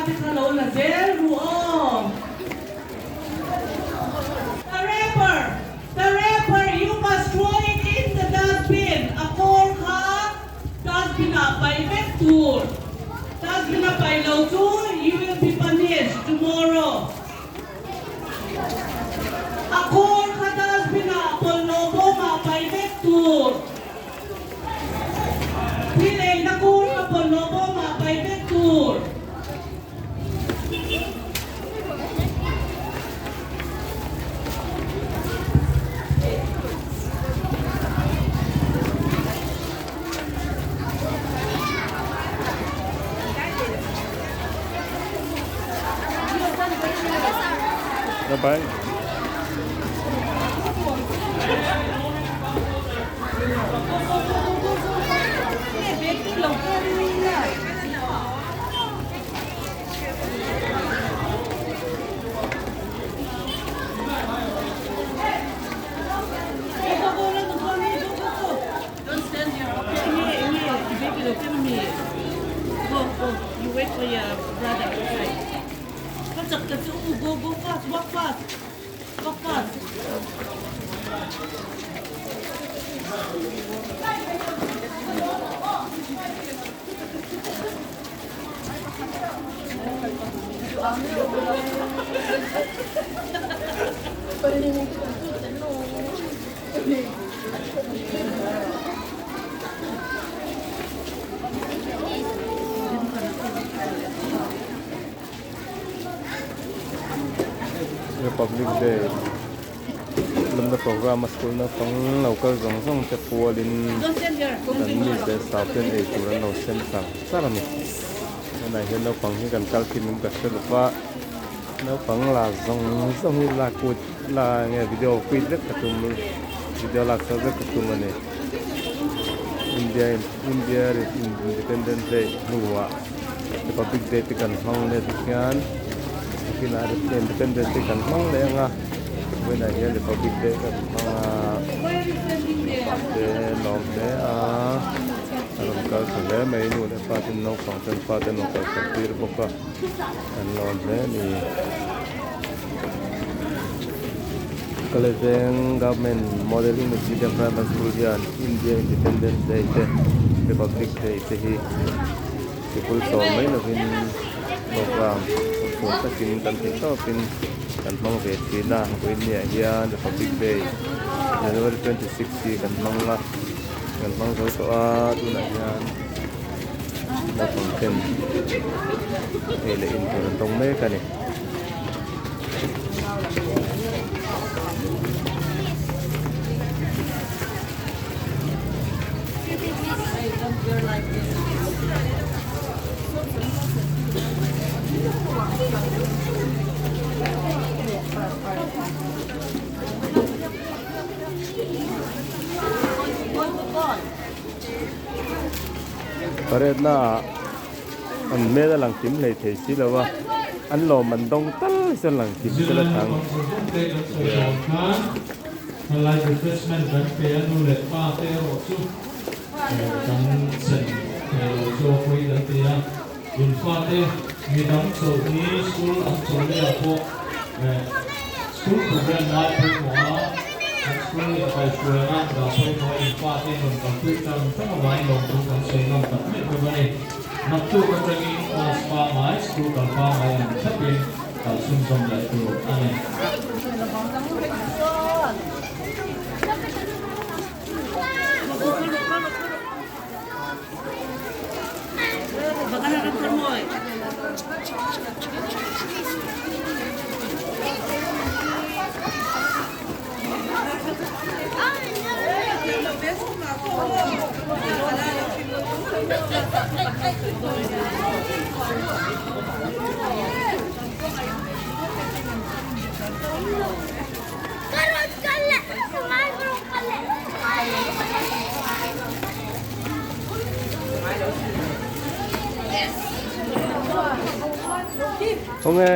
te kha lo la zel ru aw. The wrapper, the wrapper, you must throw it in the dustbin, a kawr kha dustbin ah paih vek tur, dustbin a paih lo chu you will be punished tomorrow. A kawr kha dustbin ah bawlhhlawh bawm ah paih vek tur. Thil eina kawr kha bawlhhlawh bawm ah paih vek tur. Bye bye. Don't stand here, okay? Enge enge i baby lo kem ami? Go go, you wait for your brother outside. Ka chak ta chu u, go go fast, walk fast, walk fast. Republic Day lamna program a school naupang lo kal zawng zawng te pualin kan miss leh star ten ei tur an lo sem char char a ni tunah hian naupang hi kan kal thin in ka hre lo va naupang la zawng zawng hi lak put la enge video quit vek ka tum video lak chhuah vek ka tum a ni India India Independence Day hnuah Republic Day te kan hmang leh tikhian nakinah Independence Day kan hmang leh ang a vawiinah hian Republic Day kan hmang a naupang te lawm hle a a rawn kal tha hle mai nu leh pa ten naupang ten pa ten rawn kal khat tir bawk a an lawm hle a ni. Kaleveng Government Model English Medium Primary School hian India Independence Day te Republic Day te hi sikul chawl mai lovin program awmchhun takin kan theih tawpin kan hmang ve thin a vawiinniah hian Republic Day January 26 hi kan hmang a kan hmang zo tawh a tunah hian naupang ten ei leh in tur an tawng mek a ni. Parade naah an hmel a lang kim hlei thei si lo a, an lawm an dawng tal hi chuan lang kim sela thang zia. Thalai refreshment kan pe a nu leh pa te erawh chu kan sen thei lo chu a pawi kan ti a, in fate midang chawlh hi school an chawlh leh ah pawh school program ngai pawimawh a, kan school inkaihhruaina dah pawimawh a in fate in rawn kalpui tang tang avangin lawmthu kan sawi ngam tak meuh meuh a ni. Naktuk atangin class pangai, school kal pangai ang thlapin kal chhunzawm leh tur a ni. Khawnge.